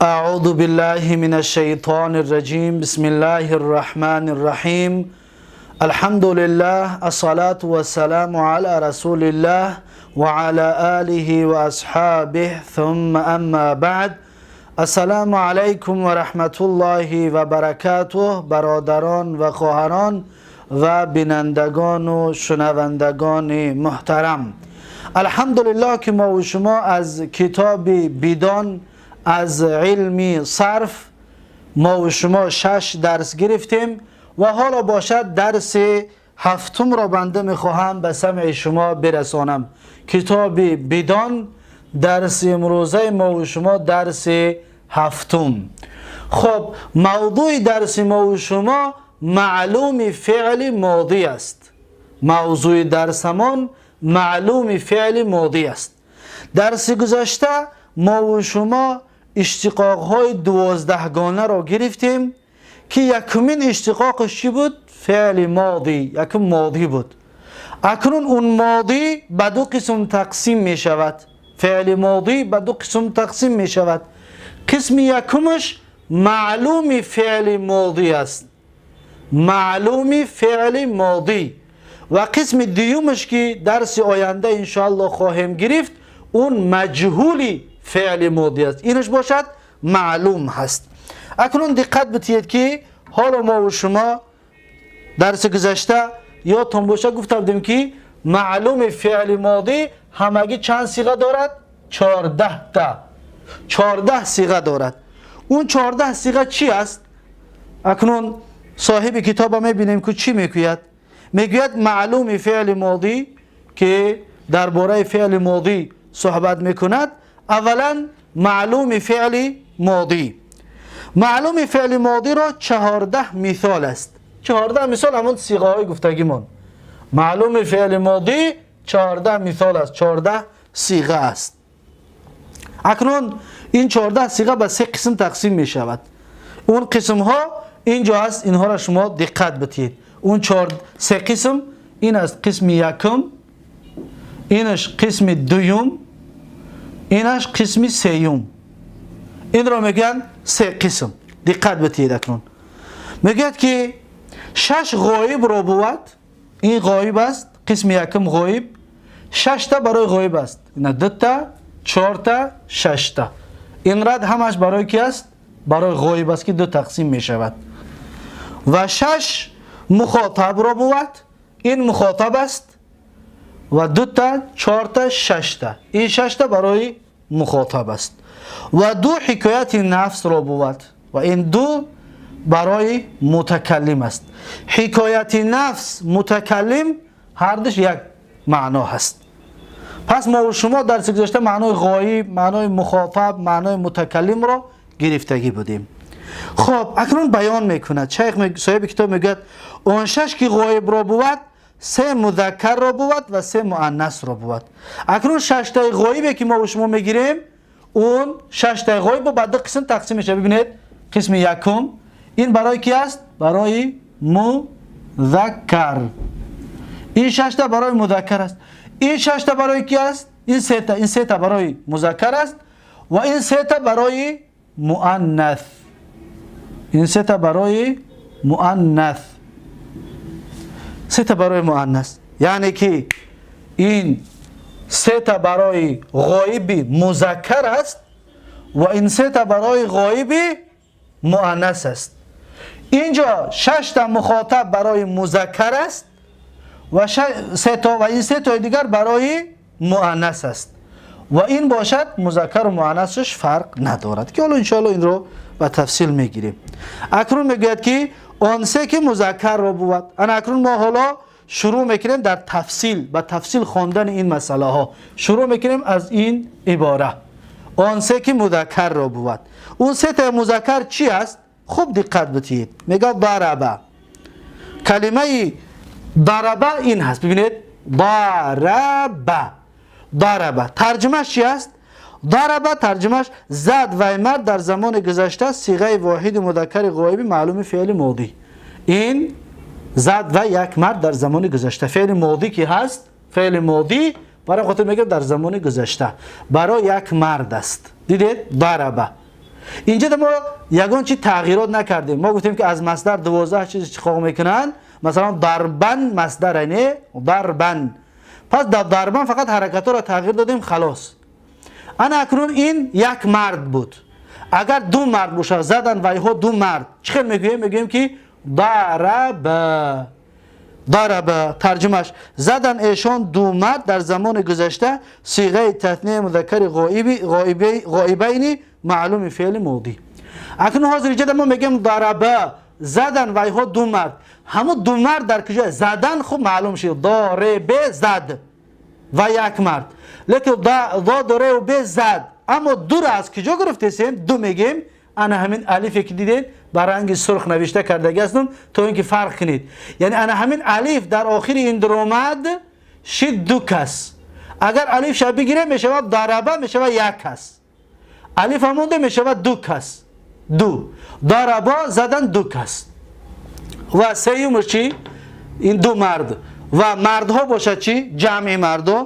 أعوذ بالله من الشيطان الرجيم. بسم الله الرحمن الرحيم. الحمد لله، الصلاة والسلام على رسول الله وعلى آله وأصحابه، ثم أما بعد. السلام علیکم و رحمت الله و برکاته. برادران و خواهران و بینندگان و شنوندگان محترم، الحمدلله که ما و شما از کتاب بیدان از علم صرف ما و شما شش درس گرفتیم و حالا باشد درس هفتم را بنده میخواهم به سمع شما برسانم. کتاب بیدان، درس امروزه ما و شما درس هفتم. خب، موضوع درس ما و شما معلوم فعل ماضی است. موضوع درسمان معلوم فعل ماضی است. درس گذشته ما و شما اشتقاق های 12 گانه را گرفتیم که یکمین اشتقاقش چی بود؟ فعل ماضی، یکم ماضی بود. اکنون اون ماضی به دو قسم تقسیم می شود. فعل ماضی به دو قسم تقسیم می شود. قسم یکمش معلوم فعل ماضی است، معلوم فعل ماضی، و قسم دیومش که درس آینده انشاءالله خواهیم گرفت، اون مجهولی فعل ماضی است. اینش باشد معلوم هست. اکنون دقت بتید که حالا ما و شما درس گذشته یادتون باشه گفته بودیم که معلوم فعل ماضی همگی چند صیغه دارد؟ 14 تا، 14 صیغه دارد. اون 14 صیغه چی است؟ اکنون صاحب کتاب میبینیم که چی میگوید. میگوید معلوم فعل ماضی که درباره فعل ماضی صحبت میکند، اولا معلوم فعل ماضی، معلوم فعل ماضی را 14 مثال است. 14 مثال همون صیغه های گفتگیمون. معلوم فعل ماضی 14 مثال است، 14 صیغه است. اکنون این 14 صیغه به سه قسم تقسیم می شود. اون قسم ها اینجا هست، اینها را شما دقت بتید. اون چهار سه قسم این است: قسم یکم، اینش قسم دوم، اینش قسم سیوم. این را میگن سه قسم. دقت بتید. اکنون میگه که شش غایب را بود. این غایب است. قسم یکم غایب، شش تا برای غایب است. نه، دو تا، چهار تا، شش تا. این رد همش برای کی است؟ برای غایب است که دو تقسیم می شود. و شش مخاطب را بود. این مخاطب است و دو تا، چهار تا، شش تا. این شش تا برای مخاطب است. و دو حکایت نفس را بود و این دو برای متکلم است. حکایت نفس، متکلم، هر دوش یک معنا هست. پس ما و شما درس گذشته معنای غایب، معنای مخاطب، معنای متکلم را گرفتگی بودیم. خب، اکنون بیان میکند شیخ، صاحب کتاب میگوید اون شش که غایب را بود، سه مذکر را بود و سه مؤنث را بود. اکنون شش تای غایبی که ما و شما میگیریم، اون شش تای غایب به دو قسم تقسیم میشه. ببینید، قسم یکم این برای کی است؟ برای مذکر. این شش تا برای مذکر است. این شش تا برای کی است؟ این سه تا، این سه تا برای مذکر است و این سه تا برای مؤنث. این سه تا برای مؤنث، سه تا برای مؤنث. یعنی که این سه تا برای غایب مذکر است و این سه تا برای غایب مؤنث است. اینجا شش تا مخاطب برای مذکر است و سه تا و این سه تا دیگر برای مؤنث است و این باشد مذکر و مؤنثش فرق ندارد که حالا انشاءالله این رو به تفصیل میگیریم. اکنون میگوید که آن سه که مذکر رو بود. انا اکنون ما حالا شروع میکنیم در تفصیل، به تفصیل خواندن این مسئله ها. شروع میکنیم از این عباره: آن سه که مذکر رو بود. اون سه تا مذکر چی است؟ خوب دقت بتید. میگه ضرب. کلمه ضرب این هست. ببینید، ضرب، ضرب ترجمهش چی است؟ ضرب ترجمهش زد و مرد در زمان گذشته، صیغه واحد مذکر غایبی معلوم فعل ماضی. این زد و یک مرد در زمان گذشته، فعل ماضی که هست، فعل ماضی، برای خاطر میگه در زمان گذشته برای یک مرد است. دیدید؟ ضرب. Инҷа мо ягон чи тағйирот накардем. Мо гуфтем, ки аз масдар 12 чиз интихоб мекунанд. Масалан, ضربا масдар, не ضربا. Пас дар ضربا фақат ҳаракатҳоро тағйир додем, халос. Ана акнун ин як мард буд. Агар ду мард бошад, задан вайҳо ду мард, чӣ хел мегӯем? Мегӯем, ки ضربا. ضربا тарҷумаш: задан эшон ду мард дар замони гузашта, сиғаи тасния музаккари ғоибайни маълуми феъли модӣ. Акнун ҳозир иҷода мо мегӯем ضربا, задан вайҳо ду мард. Ҳамун ду мард дар куҷо задан? Хуб, маълум шуд: ض р б, зад ва як мард. Лекин ض р б, зад, аммо дуро аз куҷо гирифтесем? Ду мегӯем. Ана ҳамин алифе, ки дидед, ба ранги сурх навишта кардаги ҳастам, то ин ки фарқ кунед. Яъне ана ҳамин алиф дар охири ин дуромад, шид ду кас. Агар алифша бигирем, мешавад ضرب, мешавад як кас. Алиф ҳамонда, мешавад ду кас. Ду ضربا, задан ду кас. Ва сеюмаш чӣ? Ин ду мард ва мардҳо бошад чӣ? Ҷамъи мардо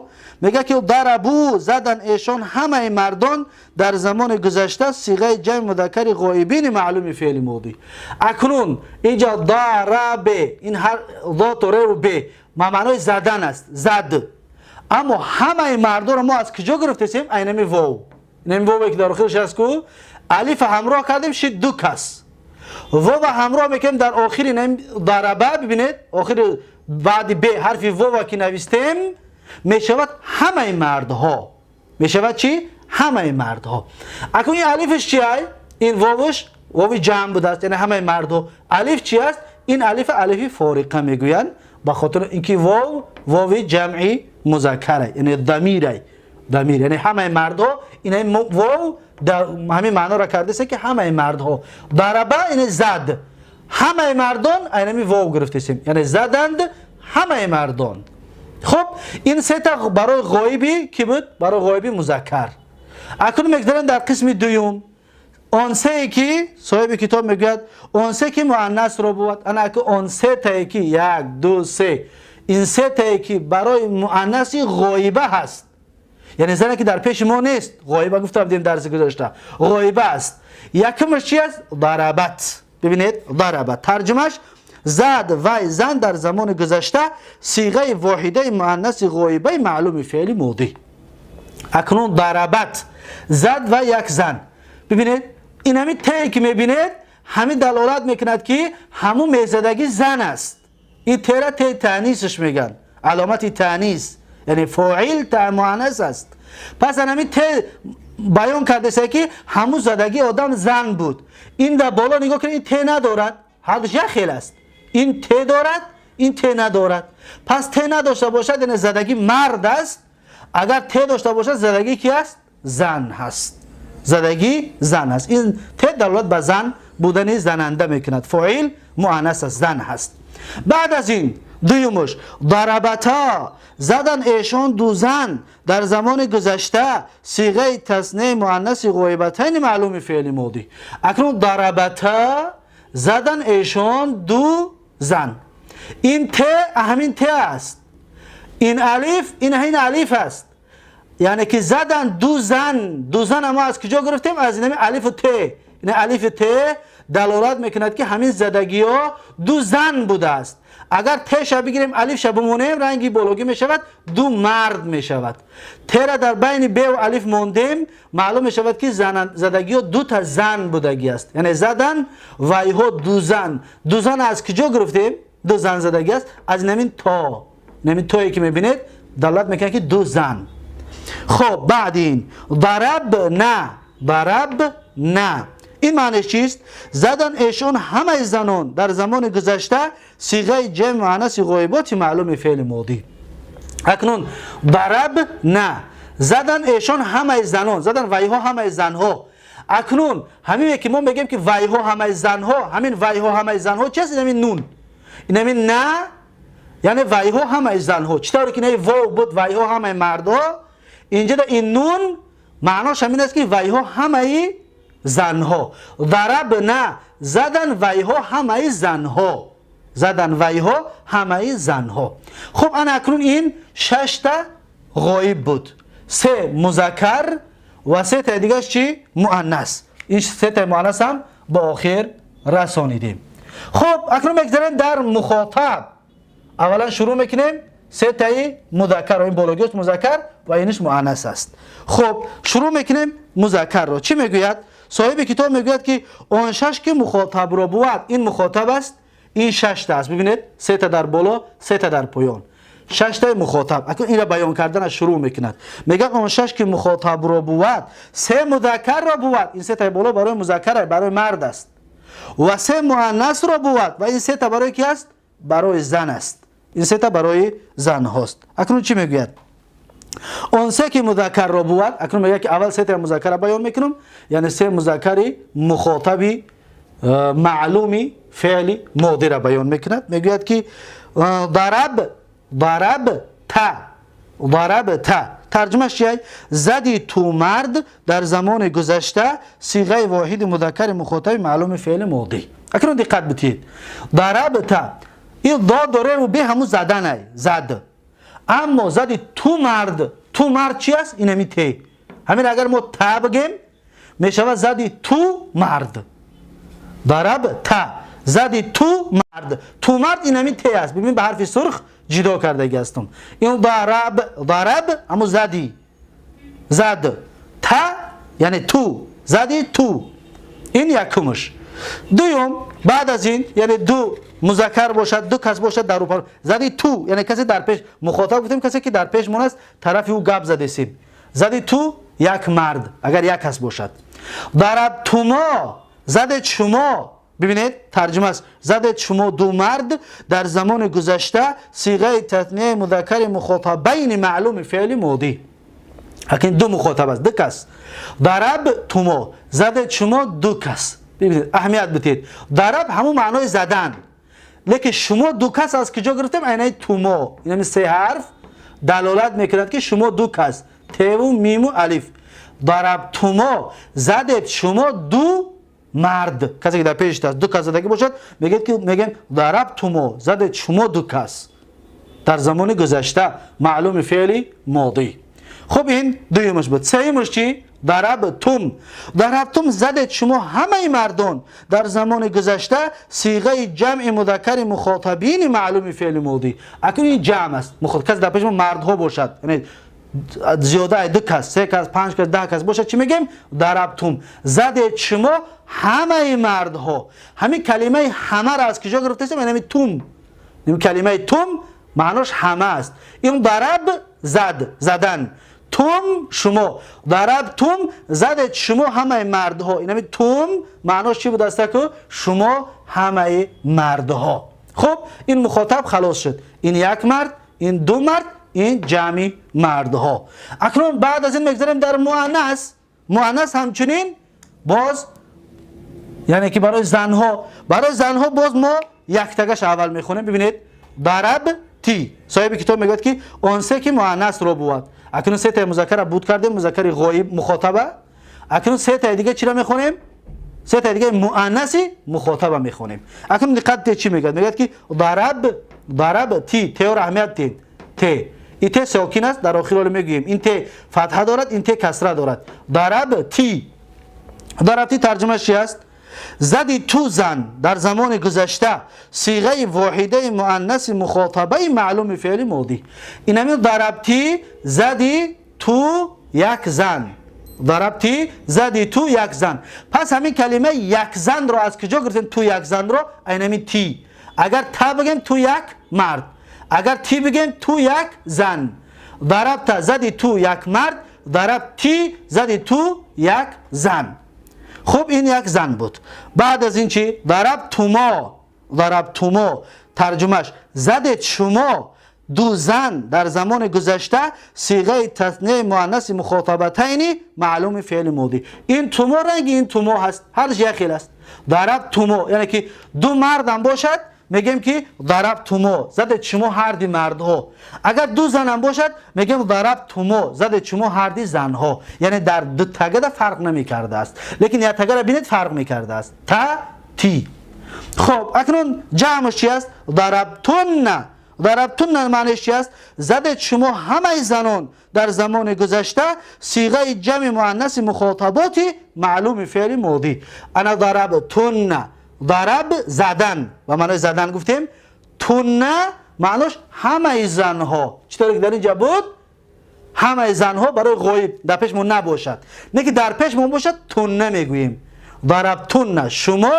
мега, ки ضربوا, задан эшон ҳамаи мардон дар замони гузашта, сиғаи ҷамъи мудаккари ғоибини маълуми феъли модӣ. Акнун инҷа ض р б, ин ض р б ма маънои задан аст, зад. Аммо ҳамаи мардоро мо аз куҷо гирифтесем? Айнами вов, инами вове, ки дар охираш аст ку. Алифа ҳамроҳ кардем, шид ду кас. Вова ҳамроҳ мекунем дар охири ضرب. Бибинед, охири баъди б ҳарфи вова ки навистем, мешавад ҳамаи мардҳо. Мешавад чӣ? Ҳамаи мардҳо. Акнун ин алифш чи ай? Ин вовш вови ҷамъ будааст, яъне ҳамаи мардҳо. Алиф чи аст? Ин алифа алифи фориқа мегӯянд, ба хотири инки вов вови ҷамъи музаккарай, яъне дамирай, дамир, яъне ҳамаи мардҳо. Ин вов ҳамин маъноро кардааст, ки ҳамаи мардҳо. ضرب яъне зад, ҳамаи мардон, айнами вов гирифтесем, яъне заданд ҳамаи мардон. Хуб, ин сета барои ғоиби кӣ буд? Барои ғоиби музаккар. Акнун мегузарем дар қисми дуюм, он сее, ки соҳиби китоб мегӯяд, он се, ки муаннасро бувад. Ана аку он сетае, ки як, ду, се, ин сетае, ки барои муаннаси ғоиба ҳаст, яъне зане, ки дар пеши мо нест. Ғоиба гуфта будем дарси гузашта, ғоиба аст. Якумаш чи аст? ضربت. Бибинед, ضربت тарҷумаш: зад вай зан дар замони гузашта, сиғаи воҳидаи муаннаси ғоибаи маълуми феъли модӣ. Акнун ضربت, зад ва як зан. Бибинед, ин ҳамин те, ки мебинед, ҳамин далолат мекунад, ки ҳамун мезадагӣ зан аст. Ин тера те таънисш мегӯянд, аломати таънис, яъне фоил муаннас аст. Пас ан ҳамин те баён кардааст, ки ҳамун задагии одам зан буд. Ин дар боло нигоҳ кунед, ин те надорад, ҳардуш як хел аст. Ин те дорад, ин те надорад. Пас те надошта бошад, яъне задагӣ мард аст. Агар те дошта бошад, задагӣ ки аст? Зан ҳаст, задагӣ зан аст. Ин те далолат ба зан будани зананда мекунад, фоил муаннас аст, зан ҳаст. Баъд аз ин дуюмуш: ضربتا, задан эшон ду зан дар замони гузашта, сиғаи таснияи муаннаси ғоибатайни маълуми феъли модӣ. Акнун ضربتا, задан эшон ду зан. Ин те ҳамин те аст, ин алиф, ин ҳамин алиф аст, яъне ки задан ду зан. Ду зан мо аз куҷо гирифтем? Аз инами алифу те. Ин алифу те далолат мекунад, ки ҳамин задагиҳо ду зан будааст. Агар теша бигирем, алифша бимонем, ранги бологӣ мешавад, ду мард мешавад. Тера дар байни беву алиф мондем, маълум мешавад, ки задагиҳо дута зан будагӣ аст, яъне задан вайҳо ду зан. Ду зан аз куҷо гирифтем? Ду зан задагӣ аст, аз инамин то, инамин тое, ки мебинед, далолат мекунад, ки ду зан. Хоб, баъди ин ضربن. ضربن ин маънеш чист? Задан эшон ҳамаи занон дар замони гузашта, сиғаи ҷамъи муаннаси ғоиботи маълуми феъли модӣ. Акнун ضربن, задан эшон ҳамаи занон, задан вайҳо ҳамаи занҳо. Акнун ҳамине, ки мо мегӯем, ки вайҳо ҳамаи занҳо, ҳамин вайҳо ҳамаи занҳо чи аст? Инамин нун, инамин на, яъне вайҳо ҳамаи занҳо. Чӣ тавре ки инаи вов буд, вайҳо ҳамаи мардҳо, инҷода ин нун маънош ҳамин аст, ки вайҳо ҳамаи занҳо. ضربن, задан вайҳо ҳамаи занҳо, задан вайҳо ҳамаи занҳо. Хуб, ана акнун ин шашта ғоиб буд: се музаккар ва сетаи дигаш чӣ? Муаннас. Ин се та муаннас ҳам ба охир расонидем. Хуб, акнун мегузарем дар мухотаб. Аввалан шурӯъ мекунем се таи музаккар, ин бологиаш музаккар ва иниш муаннас аст. Хуб, шурӯъ мекунем музаккарро. Чӣ мегӯяд? Соҳиби китоб мегӯяд, ки он шаш ки мухотабро бувад, ин мухотаб аст, ин шашта аст. Бибинед, сета дар боло, сета дар поён. Шаштаи мухотаб. Акнун инро баён карданаш шурӯъ мекунад. Мегӯяд, он шаш ки мухотабро бувад, се музаккарро бувад. Ин сетаи боло барои музаккар, барои мард аст. Ва се муаннасро бувад, ва ин сета барои ки аст? Барои зан аст. Ин сета барои занҳост. Акнун чӣ мегӯяд? Он се ки музаккарро бувад, акнун мегӯяд, ки аввал сетаи музаккарро баён мекунам, яъне се музаккари мухотаби маълуми феъли модиро баён мекунад. Мегӯяд, ки дараб, дараб та, дараб та. Тарҷумаш чия? Зади ту мард дар замони гузашта, сиғаи воҳиди музаккари мухотаби маълуми феъли модӣ. Акнун диққат битиҳед. Дараб та. Ин до дорему бе ҳамун заданай, зад. Аммо зади ту мард, ту мард чи аст? Ин ҳамин те. Ҳамин агар мо та бигем, мешавад зади ту мард. Дараб та. Зади ту мард. Ту мард ин ҳамин те аст. Бибин, ба ҳарфи сурх ҷидо кардаги ҳастам. Ин дараб, дараб ҳамун зади. Зад. Та яъне ту. Зади ту. Ин якумаш. Дуюм, баъд аз ин, яъне ду музаккар бошад, ду кас бошад дар рӯпар. Зади ту, яъне касе дар пеш, мухотаб гуфтем, касе ки дар пеш мон аст, тарафи ӯ гап задесем. Зади ту як мард, агар як кас бошад. Дарабтумо, задед шумо. Бибинед, тарҷума аст. Задед шумо ду мард дар замони гузашта, сиғаи татнияи музаккари мухотабайни маълуми феъли модӣ. Акин ду мухотаб аст, ду кас. Дарабтумо, задед шумо ду кас. Бибинед, аҳамият бидиҳед. Дараб ҳамун маънои задан. Лекин шумо ду кас аз куҷо гирифтем? Айнаи тумо. Инами се ҳарф далолат мекунад, ки шумо ду кас. Теву миму алиф. Дарабтумо, задед шумо ду мард. Касе ки дар пешат аст, ду кас задагӣ бошад, мегӯяд ки мегӯем дарабтумо, задед шумо ду кас. Дар замони гузашта, маълуми феъли модӣ. Хуб, ин дуюмаш буд. Сеюмаш чӣ? Дарабтум. Дарабтум, задед шумо ҳамаи мардон дар замони гузашта, сиғаи ҷамъи музаккари мухотабини маълуми феъли модӣ. Акнун ин ҷамъ аст. Кас дар пеши мо мардҳо бошад. Яъне зиёда ду кас, се кас, панҷ кас, 10 кас бошад, чӣ мегӯем? Дарабтум. Задед шумо ҳамаи мардҳо. Ҳамин калимаи ҳамаро аз куҷо гирифтаистем? Ҳамин тум. Ин калимаи тум маънош ҳама аст. Ин дараб зад, задан. Тум шумо. Дарабтум, задед шумо ҳамаи мардҳо. Ин ҳамин тум маънош чӣ буд аста ку? Шумо ҳамаи мардҳо. Хуб, ин мухотаб халос шуд. Ин як мард, ин ду мард, ин ҷамъи мардҳо. Акнун баъд аз ин мегузарем дар муаннас. Муаннас ҳамчунин боз, яъне ки барои занҳо, барои занҳо боз мо яктагаш аввал мехонем. Бибинед, дараб ти. Соҳиби китоб мегӯяд, ки он се ки муаннасро бувад. Акнун се таи музаккара буд кардем, музаккари ғоиб мухотаба. Акнун се таи дига чиро мехонем? Се таи дига муаннаси мухотаба мехонем. Акнун диққат диҳед, чӣ мегӯяд? Мегӯяд, ки дараб, дараб ти, теро аҳамият диҳед. Те. Ин те сокин аст, дар охир ҳоле мегӯем. Ин те фатҳа дорад, ин те касра дорад. Дараб ти. Дараб ти тарҷумааш чи аст? Зади ту зан дар замони гузашта, сиғаи воҳидаи муаннаси мухотабаи маълуми феъли модӣ. Ин ҳамин дарабти, зади ту як зан. Дарабти, зади ту як зан. Пас ҳамин калимаи як занро аз куҷо гирифтем? Ту як занро айн ҳамин ти. Агар та бигем, ту як мард. Агар ти бигем, ту як зан. Дарабта, зади ту як мард, дарабти, зади ту як зан. Хуб, ин як зан буд. Баъд аз ин чӣ? Дарабтумо, дарабтумо тарҷумаш задед шумо ду зан дар замони гузашта, сиғаи таснияи муаннаси мухотабатайни маълуми феъли модӣ. Ин тумо ранги ин тумо ҳаст, ҳарш як хел аст. Дарабтумо, яъне ки ду мардам бошад, мегӯем ки дарабтумо, задед шумо ҳарди мардҳо. Агар ду занам бошад, мегӯем дарабтумо, задед шумо ҳарди занҳо. Яъне дар ду тагада фарқ намекардааст, лекин як тагара бинед, фарқ мекардааст, та, ти. Хоб, акнун ҷамъш чи аст? Дарабтунна. ضربتن معنیش چی است؟ زدید شما همه زنان در زمان گذشته صیغه جمع مؤنث مخاطبات معلوم فعل ماضی. انا ضربتن، ضرب زدن و معنی زدن گفتیم، تن معناش همه زنها. چطور که در اینجا بود همه زنها برای غایب در پیشمون نباشد، نه که در پیشمون باشد تن میگوییم. ضربتن شما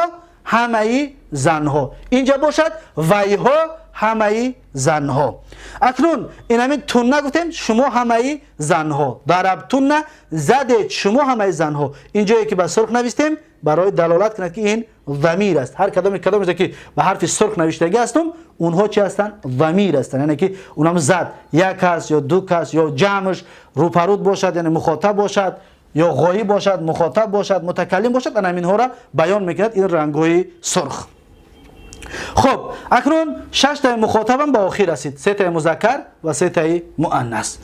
همه زنها، اینجا باشد ویها همه زنها. اکنون این همین تن گفتیم شما همه زنها، ضربتن زدید شما همه زنها. اینجایی که به سرخ نوشتیم برای دلالت کند که این ضمیر است. هر کدام که به حرف سرخ نوشتگی هستم اونها چی هستند؟ ضمیر هستند. یعنی که اونم زد یک کس یا دو کس یا جمعش روپرود باشد، یعنی مخاطب باشد یا غایب باشد، مخاطب باشد، متکلم باشد، ان اینها را بیان میکند این رنگ‌های سرخ. خب اکنون 6 تا مخاطبم به آخر رسید، 3 تا مذکر و 3 تا مؤنث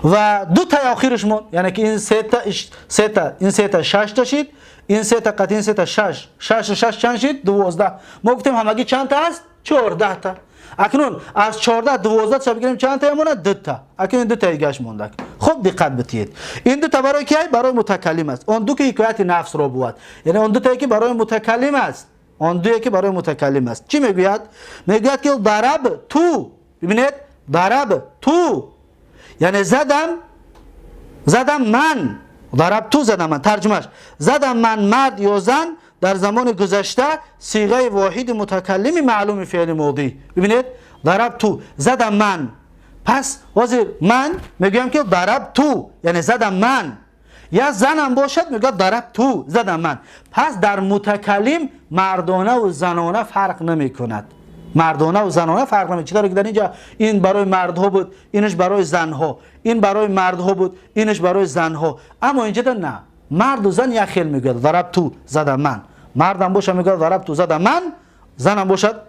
و 2 تا آخرش مون، یعنی که این 3 تا این 3 تا 6 تا شد، این 3 تا قطعی 3 تا 6 6 6 چند شد؟ 12. ما گفتیم همگی چند تا است؟ 14 تا. اکنون از 14 12 تا بگیریم چند تا مونه؟ 2 تا. اکنون 2 تا دیگه‌اش مونده. خب دقت بدید، این 2 تا برای کی؟ برای متکلم است. اون دو که حکایت نفس رو بود، یعنی اون 2 تا که برای متکلم است، آن دوی که برای متکلم است. چی میگوید؟ میگوید که ضرب تو. ببینید ضرب تو یعنی زدم، زدم من، ضرب تو زدم من. ترجمهش زدم من مرد یا زن در زمان گذشته صیغه واحد متکلم معلوم فعل ماضی. ببینید ضرب تو زدم من. پس حاضر من میگویم که ضرب تو یعنی زدم من، یا زنم باشد میگه ضرب تو زدم من. پس در متکلم مردانه و زنانه فرق نمی کند. مردانه و زنانه فرق نمی. چطور که در اینجا این برای مردها بود، اینش برای زنها، این برای مردها بود، اینش برای زنها. اما اینجا نه، مرد و زن یک خیل میگه ضرب تو زدم من. مردم باشه میگه ضرب تو زدم من، زنم باشد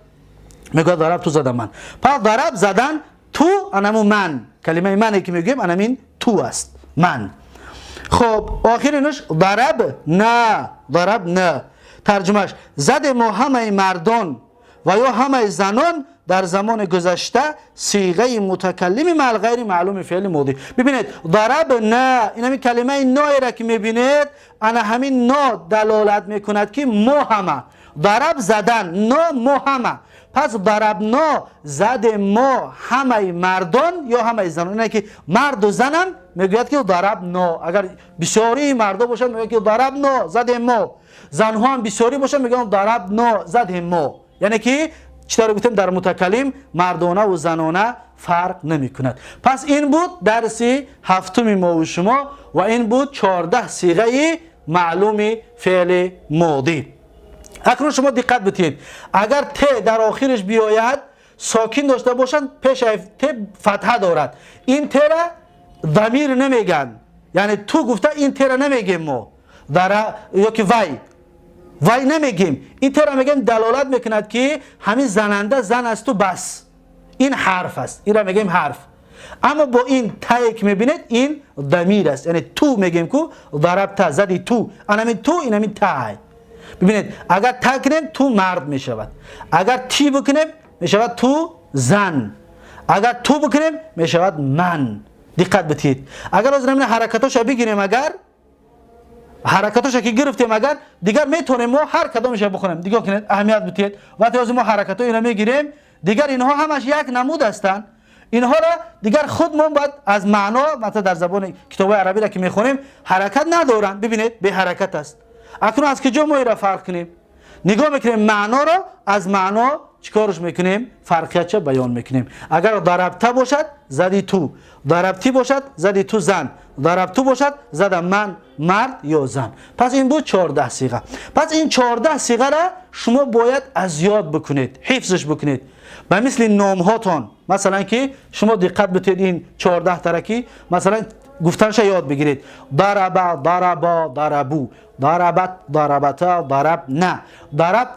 میگه ضرب تو زدم من. پس ضرب زدن تو انمو من، کلمه منی که میگیم انمین تو است، من. خب آخرینش ضرب نه، ضرب نه. ترجمهش زد ما همه مردان و یا همه زنان در زمان گذشته صیغه متکلم مع غیر معلوم فعل ماضی. ببینید ضرب نه، این همین کلمه نه را که میبینید انا همین نه دلالت میکند که ما همه. ضرب زدن نه ما همه. پس ضرب نه زد ما همه مردان یا همه زنان، اینه که مرد و زنم میگوید که ضرب نه. اگر بسیاری مردا باشن میگه که ضرب نه زد ما، زنها هم بسیاری باشن میگن ضرب نه زد ما. یعنی که چطور گفتیم در متکلم مردانه و زنانه فرق نمی کند. پس این بود درس هفتم ما و شما و این بود 14 صیغه معلوم فعل ماضی. اکنون شما دقت بدید، اگر ت در آخرش بیاید ساکن داشته باشند پیش ت فتحه دارد، این ت را ضمیر نمیگن، یعنی تو گفته این ت را نمیگیم ما در یا که وی وی نمیگیم، این ت را میگیم دلالت میکند که همین زننده زن است و بس، این حرف است، این را میگیم حرف. اما با این ت که میبینید این ضمیر است، یعنی تو میگیم کو ضربت زدی تو، انمین تو این همین ت. ببینید اگر تا کنیم تو مرد می شود، اگر تی بکنیم می شود تو زن، اگر تو بکنیم می شود من. دقت بدید، اگر از همین حرکتاشو بگیریم، اگر حرکتاشو که گرفتیم اگر دیگر میتونیم ما هر کدامش بخونیم. دیگه کنید اهمیت بدید، وقتی از ما حرکتای اینا میگیریم دیگر اینها همش یک نمود هستند، اینها را دیگر خودمون باید از معنا، مثلا در زبان کتاب عربی را که میخونیم حرکت ندارن. ببینید به حرکت است. اکنون از کجا ما را فرق کنیم؟ نگاه میکنیم معنا را، از معنا چیکارش میکنیم؟ فرقیت بیان میکنیم. اگر ضربته باشد زدی تو، ضربتی باشد زدی تو زن، ضربتو باشد زدم من مرد یا زن. پس این بود 14 صیغه. پس این 14 صیغه را شما باید از یاد بکنید، حفظش بکنید. به مثل نام هاتان، مثلا که شما دقت بدید این 14 ترکی مثلا گفتنش یاد بگیرید. ضرب ضربا ضربو، ضربت ضربتا ضربنا، ضربت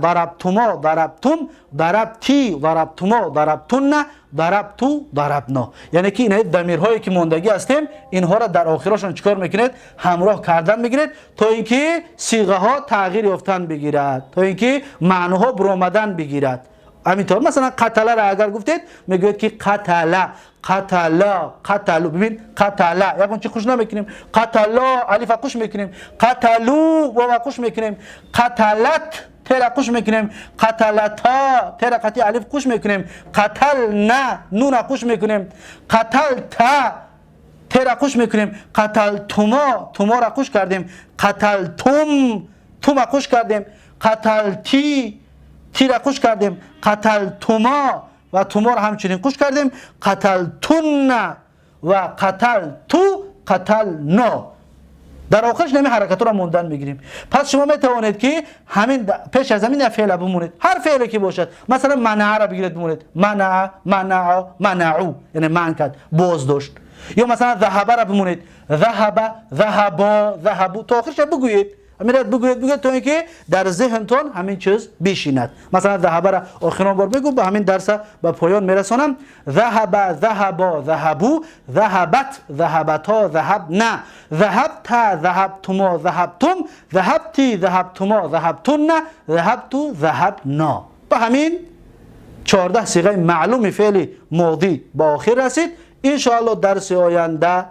ضربتما ضربتم، ضربتی ضربتما ضربتن، ضربتو ضربنا. یعنی که این ضمیرهایی که ماندگی هستیم اینها را در آخرشون چیکار میکنید؟ همراه کردن میگیرید تا اینکه صیغه ها تغییر یافتن بگیرد، تا اینکه معناها برآمدن بگیرد. Ҳаминтавр, масалан, қатала ра агар гуфтед, мегӯяд ки қатала, қатала, қаталу. Бибин, қатала ягон чи хуш намекунем, қатала алифа қуш мекунем, қаталу вова қуш мекунем, қаталат тера қуш мекунем, қаталата тера қати алиф қуш мекунем, қатална нуна қуш мекунем, қаталта тера қуш мекунем, қаталтумо тумора қуш кардем, қаталтум тума қуш кардем, қаталти тира қуш кардем, қаталтумо ва туморо ҳамчунин қуш кардем, қаталтунна ва қаталту, қатално. Дар охирш нами ҳаракатҳоро мондан мегирем. Пас шумо метавонед, ки ҳамин пеш аз ҳамин феъла бимонед, ҳар феъле ки бошад. Масалан, манаа бигиред, бимонед: манаа, манаа, манау, яъне манъ кард, боздошт. Ё масалан, заҳабара бимонед: заҳаба, заҳабо, заҳабу. То охирша бигӯед, ҳаминро бигӯед, бигӯед, то ин ки дар зеҳнтон ҳамин чиз бишинад. Масалан, заҳабара охирон бор бигӯ, ба ҳамин дарса ба поён мерасонам. Заҳаба, заҳабо, заҳабу, заҳабат, заҳабато, заҳабна, заҳабта, заҳабтумо, заҳабтум, заҳабти, заҳабтумо, заҳабтунна, заҳабту, заҳабно. Ба ҳамин 14 сиғаи маълуми феъли модӣ ба охир расид. Иншоалло, дарси оянда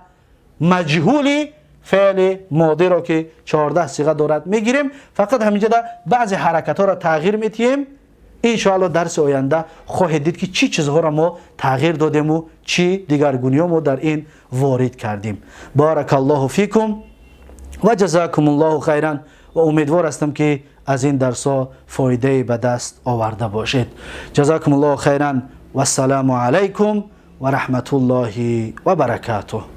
маҷҳули феъли модиро, ки 14 сиға дорад, мегирем. Фақат ҳаминҷода баъзе ҳаракатҳоро тағйир метиҳем. Иншоалло, дарси оянда хоҳед дид, ки чӣ чизҳоро мо тағйир додему чӣ дигаргуниҳо мо дар ин ворид кардем. Баракаллоҳу фикум ва ҷазакумуллоҳу хайран. Ва умедвор ҳастам, ки аз ин дарсҳо фоидае ба даст оварда бошед. Ҷазакумуллоҳу хайран. Вассалому алайкум ва раҳматуллоҳи ва баракатуҳ.